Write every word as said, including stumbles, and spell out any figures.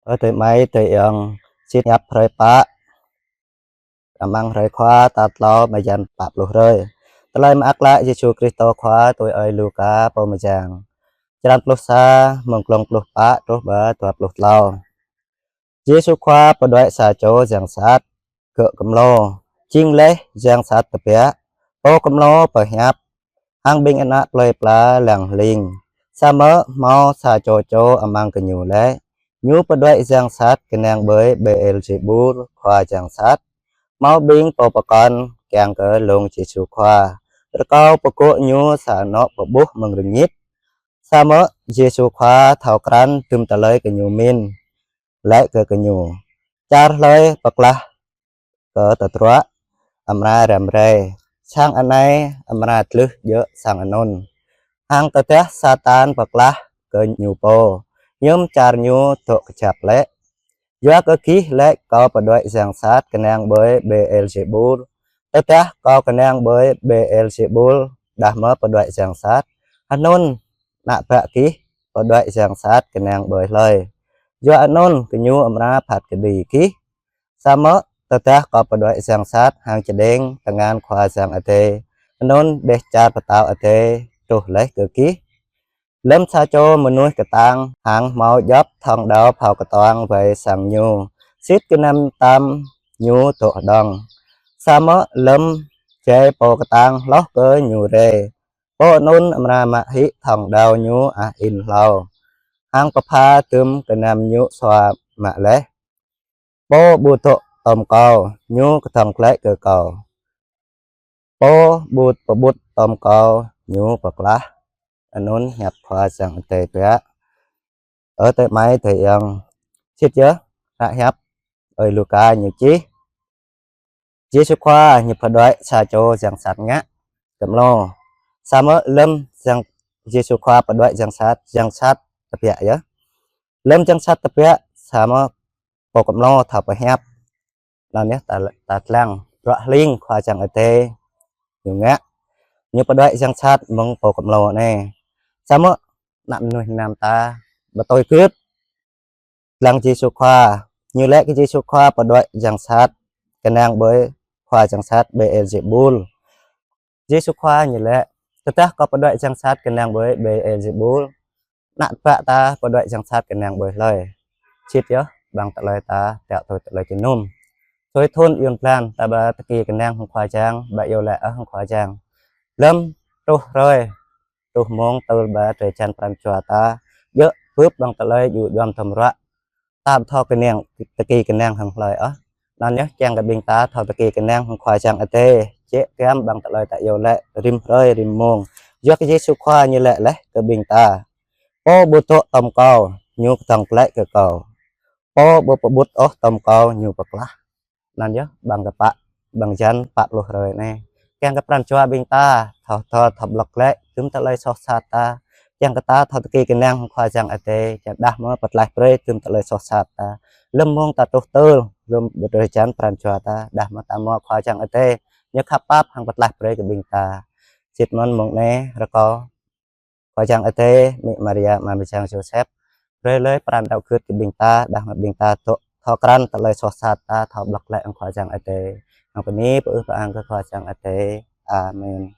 Ơ adơi amai adơi ayŏng, sĭt hiăp hrơi pă amăng hrơi Khua tal klâo mơyang pă pluh hrơi. Tơlơi mơak klă Yêsu Kristô Khua tui ơi Luka pô mơyang. Črăn pluh sa, mơ̆ng glông pluh pă truh pơ dua pluh klâo. Yêsu Khua pơđuaĭ sa čô yang sat gơ̆ kơmlô, jing laih yang sat tơbiă. Pô kơmlô pơhiăp hăng ƀing ană plơi pla lăng hling. Samơ̆ hmâo sa čô čô amăng gơñu laĭ: Ñu pơđuaĭ yang sat kơnang ƀơi Bêelzêbul, khua yang sat. Hmâo ƀing pô pơkŏn kiăng kơ lông Yêsu Khua, rơkâo pơgŏ ñu sa anŏ pơƀuh mơ̆ng rơngit. Samơ̆ Yêsu Khua thâo krăn dŭm tơlơi gơñu mĭn, laĭ kơ gơñu: Čar hlơi pơklah kơ tơdruă amra răm rai, sang anai amra tlưh djơ̆ sang anŭn. Hăng tơdah Satan pơklah kơ ñu pô, hiư̆m čar ñu dŏ kơjăp lĕ? Yua kơ gih laĭ Kâo pơđuaĭ yang sat kơnang ƀơi Bêelzêbul. Tơdah Kâo kơnang ƀơi Bêelzêbul, đah mơ̆ pơđuaĭ yang sat, anŭn ană bă gih pơđuaĭ yang sat kơnang ƀơi hlơi? Yua anŭn gơñu amra phat kơđi gih. Samơ̆ tơdah Kâo pơđuaĭ yang sat hăng čơđeng tơngan Khua Yang Adai, anŭn đeh čar pơtao Adai truh laih kơ gih. Lơ̆m sa čô mơnuih kơtang hăng hmâo djŏp thŏng đao phao kơtuang wai sang ñu, sĭt gơnam tam ñu dŏ hơđong. Samơ̆ lơ̆m jai pô kơtang hloh kơ ñu rai, pô anŭn amra mă hĭ thŏng đao ñu ah in hlâo, hăng pơpha dŭm gơnam ñu sua mă laih. Pô ƀu dŏ tom Kâo, ñu kơdŏng glaĭ kơ Kâo. Pô ƀu pơƀut tom Kâo, ñu pơklah. Anŭn hiăp Khua Yang Adai biă. Ơ adơi amai adơi ayŏng, sĭt yơh, hră hiăp ơi Luka ñu čih, Yêsu Khua ñu pơđuaĭ sa čô yang sat ngă kơmlô. Samơ̆ lơ̆m yang Yêsu Khua pơđuaĭ yang sat, yang sat tơbiă yơh. Lơ̆m yang sat tơbiă, samơ̆ pô kơmlô thâo pơhiăp. Anŭn yơh ta, ta lăng bruă hling Khua Yang Adai ñu ngă. Ñu pơđuaĭ yang sat mơ̆ng pô kơmlô anai. Samơ̆ ană mơnuih mơnam ta ƀu tui gưt lăng Yêsu Khua. Ñu laĭ kơ Yêsu Khua pơđuaĭ yang sat kơnang ƀơi khua yang sat Bêelzêbul. Yêsu Khua ñu laĭ: Tơdah Kâo pơđuaĭ yang sat kơnang ƀơi Bêelzêbul, ană bă ta pơđuaĭ yang sat kơnang ƀơi hlơi? Sĭt yơh, ƀăng tơlơi ta tiăo tui tơlơi jơnum. Sui thŭn yŭn blan ta ƀu tơki kơnang hăng Khua Yang, ƀu iâu laĭ ôh hăng Khua Yang. Lơ̆m truh hrơi, truh mông tơl ƀă drơi jan pran jua ta djơ̆ bưp ƀăng tơlơi djŭ djuăm tơm ruă, ta ƀu thâo kơnang, tơki kơnang hăng hlơi ôh. Anŭn yơh kiăng kơ ƀing ta thâo tơki kơnang hăng Khua Yang Adai, jĕ giăm ƀăng tơlơi ta iâu laĭ rĭm hrơi rĭm mông. Yua kơ Yêsu Khua ñu laĭ laih kơ ƀing ta: Pô ƀu dŏ tom Kâo, ñu kơdŏng glaĭ kơ Kâo. Pô ƀu pơƀut ôh tom Kâo, ñu pơklah. Anŭn yơh, ƀăng kơ pă, ƀăng jan pă pluh hrơi anai, kiăng kơ pran jua ƀing ta thâo, thâo, thâo ƀlŏk glaĭ dŭm tơlơi soh sat ta, kiăng kơ ta thâo tơki kơnang hăng Khua Yang Adai, kiăng đah mơ̆ pơtlaih brơi dŭm tơlơi soh sat ta. Lơ̆m mông ta truh tơl, lơ̆m ƀu drơi jan pran jua ta, đah mơ̆ ta hmâo Khua Yang Adai ñu khăp pap hăng pơtlaih brơi kơ ƀing ta. Sĭt mơ̆n mông anai rơkâo Khua Yang Adai, Mĭ Maria, Ama Yang Yôsep, brơi laih pran đaŏ gưt kơ ƀing ta, đah mơ̆ ƀing ta dŏ thâo krăn tơlơi soh sat ta, thâo ƀlŏk glaĭ hăng Khua Yang Adai. Hăng bơni pơư pơang kơ Khua Yang Adai. Amen.